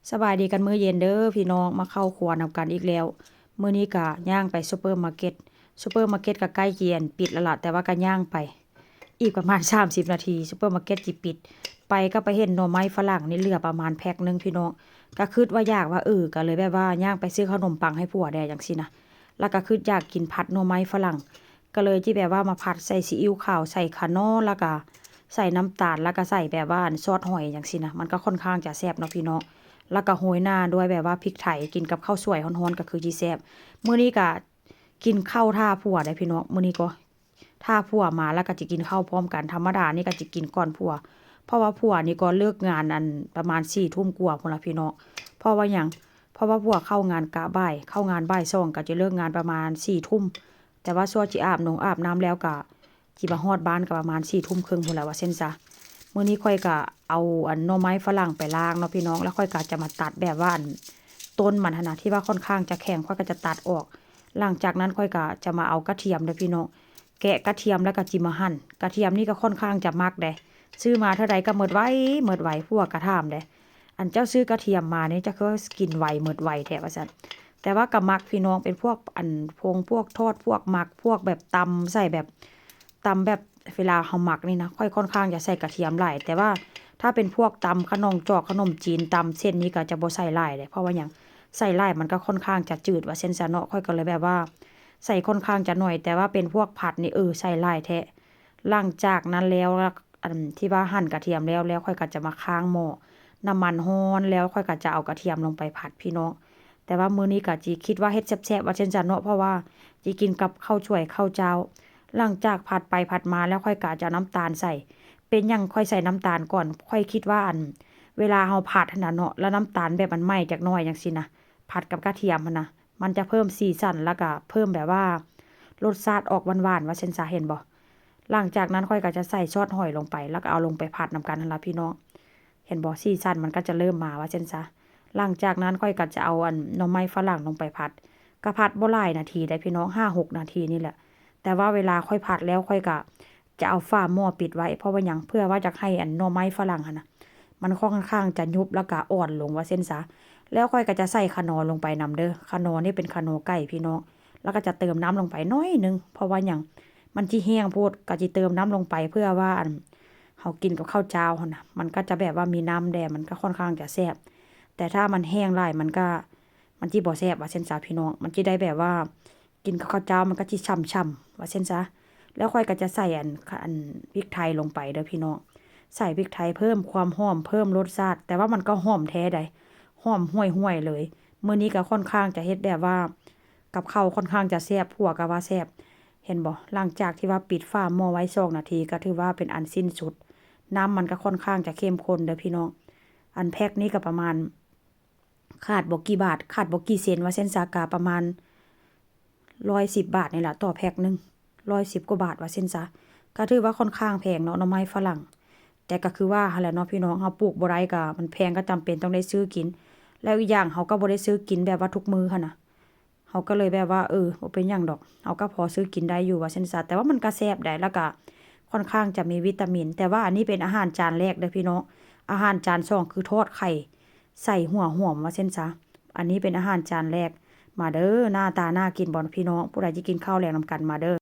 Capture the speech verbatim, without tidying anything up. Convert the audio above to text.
สบายดีกันมื้อเย็นเด้อพี่น้อง มาเข้าครัวนำกันอีกแล้ว มื้อนี้ก็ย่างไปซูเปอร์มาร์เก็ต ซูเปอร์มาร์เก็ตก็ใกล้สิปิดแล้วล่ะ แต่ว่าก็ย่างไป อีกประมาณสามสิบนาที ซูเปอร์มาร์เก็ตสิปิด ไปก็ไปเห็นหน่อไม้ฝรั่งนี่เหลือประมาณแพ็คหนึ่งพี่น้อง ก็คิดว่าอยากว่า เออ ก็เลยแบบว่าย่างไปซื้อขนมปังให้ผัวแด่จั่งซี้นะ แล้วก็คิดอยากกินผัดหน่อไม้ฝรั่ง ก็เลยสิแบบว่ามาผัดใส่ซีอิ๊วขาว ใส่ข่าหน่อ แล้วก็ใส่น้ำตาล แล้วก็ใส่แบบว่าอันซอสหอยจั่งซี้นะ มันก็ค่อนข้างจะแซ่บเนาะพี่น้อง แล้วก็โรยหน้าด้วยแบบว่าพริกไทย กินกับข้าวสวยร้อนๆ ก็คือสิแซ่บ มื้อนี้ก็กินข้าวท่าผัวได้พี่น้อง มื้อนี้ก็ท่าผัวมาแล้วก็สิกินข้าวพร้อมกัน ธรรมดานี่ก็สิกินก่อนผัว เพราะว่าผัวนี่ก็เลิกงานอันประมาณสี่ทุ่มกว่าพู้นล่ะพี่น้อง เพราะว่าหยัง เพราะว่าผัวเข้างานกะบ่าย เข้างานบ่ายสอง ก็สิเลิกงานประมาณสี่ทุ่ม แต่ว่าซั่วสิอาบนงอาบน้ำแล้วก็สิมาฮอดบ้านก็ประมาณสี่ทุ่มครึ่งพู้นแหละว่าซั่นซะ มื้อนี้ข้อยก็เอาอันหน่อไม้ฝรั่งไปล้างเนาะพี่น้อง แล้วข้อยก็จะมาตัดแบบว่าอันต้นมันหั้นนะ ที่ว่าค่อนข้างจะแข็ง ข้อยก็จะตัดออก หลังจากนั้นข้อยก็จะมาเอากระเทียมเด้อพี่น้อง แกะกระเทียมแล้วก็สิมาหั่น กระเทียมนี่ก็ค่อนข้างจะมักเด้ ซื้อมาเท่าใดก็หมดไว หมดไว ผัวก็ถามเด้ อันเจ้าซื้อกระเทียมมานี่เจ้าคือกินไวหมดไวแท้ว่าซั่น แต่ว่าก็มักพี่น้อง เป็นพวกอันพงพวกทอด พวกหมัก พวกแบบตำใส่แบบ ตำแบบเวลาเฮาหมักนี่นะ ข้อยค่อนข้างจะใส่กระเทียมหลาย แต่ว่าถ้าเป็นพวกตำขนมจอก ขนมจีน ตำเส้นนี่ก็จะบ่ใส่หลายเด้ เพราะว่าหยัง ใส่หลายมันก็ค่อนข้างจะจืดว่าซั่นซะเนาะ ข้อยก็เลยแบบว่าใส่ค่อนข้างจะหน่อย แต่ว่าเป็นพวกผัดนี่ เออ ใส่หลายแท้ หลังจากนั้นแล้ว อันที่ว่าหั่นกระเทียมแล้ว แล้วข้อยก็จะมาค้างหม้อ น้ำมันร้อนแล้วข้อยก็จะเอากระเทียมลงไปผัดพี่น้อง แต่ว่ามื้อนี้ก็สิคิดว่าเฮ็ดแซ่บๆ ว่าซั่นซะเนาะ เพราะว่าสิกินกับข้าวสวยข้าวเจ้า หลังจากผัดไปผัดมาแล้วข้อยก็จะเอาน้ำตาลใส่ เป็นหยังข้อยใส่น้ำตาลก่อน ข้อยคิดว่าอัน เวลาเฮาผัดหั้นน่ะเนาะ แล้วน้ำตาลแบบมันไหม้จักหน่อยจั่งซี้นะ ผัดกับกระเทียมหั้นนะ มันจะเพิ่มสีสัน แล้วก็เพิ่มแบบว่ารสชาติออกหวานๆ ว่าซั่นซะ เห็นบ่ หลังจากนั้นข้อยก็จะใส่ซอสหอยลงไป แล้วก็เอาลงไปผัดนำกันหั้นล่ะพี่น้อง เห็นบ่ สีสันมันก็จะเริ่มมาว่าซั่นซะ หลังจากนั้นข้อยก็จะเอาอันหน่อไม้ฝรั่งลงไปผัด ก็ผัดบ่หลายนาทีได้พี่น้อง ห้าหกนาทีนี่แหละ แต่ว่าเวลาข้อยผัดแล้วข้อยก็จะเอาฝาหม้อปิดไว้ เพราะว่าหยัง เพื่อว่าอยากให้อันหน่อไม้ฝรั่งหั้นนะ มันค่อนข้างจะยุบแล้วก็อ่อนลงว่าซั่นซะ แล้วข้อยก็จะใส่ข่าหน่อลงไปนำเด้อ ข่าหน่อนี่เป็นข่าหน่อไก่พี่น้อง แล้วก็จะเติมน้ำลงไปหน่อยหนึ่ง เพราะว่าหยัง มันสิแห้งโพด ก็สิเติมน้ำลงไปเพื่อว่าอัน เฮากินกับข้าวเจ้าหั้นนะ มันก็จะแบบว่ามีน้ำแด่ มันก็ค่อนข้างจะแซ่บ แต่ถ้ามันแห้งหลายมันก็ มันสิบ่แซ่บว่าซั่นซะพี่น้อง มันสิได้แบบว่า กินกับข้าวเจ้ามันก็สิฉ่ำๆ ว่าซั่นซะ แล้วข้อยก็จะใส่อัน อันพริกไทยลงไปเด้อพี่น้อง ใส่พริกไทยเพิ่มความหอม เพิ่มรสชาติ แต่ว่ามันก็หอมแท้ใด หอมห่วยๆ เลย มื้อนี้ก็ค่อนข้างจะเฮ็ดแบบว่า กับข้าวค่อนข้างจะแซ่บ ผัวก็ว่าแซ่บ เห็นบ่ หลังจากที่ว่าปิดฝาหม้อไว้สองนาที ก็ถือว่าเป็นอันสิ้นสุด น้ำมันก็ค่อนข้างจะเข้มข้นเด้อพี่น้อง อันแพ็คนี้ก็ประมาณ ขาดบ่กี่บาท ขาดบ่กี่เซนว่าซั่นซะ ก็ประมาณร้อยสิบบาทนี่ล่ะ ต่อแพ็คหนึ่ง ร้อยสิบกว่าบาทว่าซั่นซะ ก็ถือว่าค่อนข้างแพงเนาะ หน่อไม้ฝรั่ง แต่ก็คือว่าหั้นแหละเนาะพี่น้อง เฮาปลูกบ่ได้ก็มันแพง ก็จำเป็นต้องได้ซื้อกิน แล้วอีกอย่างเฮาก็บ่ได้ซื้อกินแบบว่าทุกมื้อหั้นนะ เฮาก็เลยแบบว่า เออ บ่เป็นหยังดอก เฮาก็พอซื้อกินได้อยู่ว่าซั่นซะ แต่ว่ามันก็แซ่บได้ แล้วก็ค่อนข้างจะมีวิตามิน แต่ว่าอันนี้เป็นอาหารจานแรกเด้อพี่น้อง อาหารจานสองคือทอดไข่ใส่หัวหอมว่าซั่นซะ อันนี้เป็นอาหารจานแรก มาเด้อ หน้าตาน่ากินบ่พี่น้อง ผู้ใดสิกินข้าวแลงนำกันมาเด้อ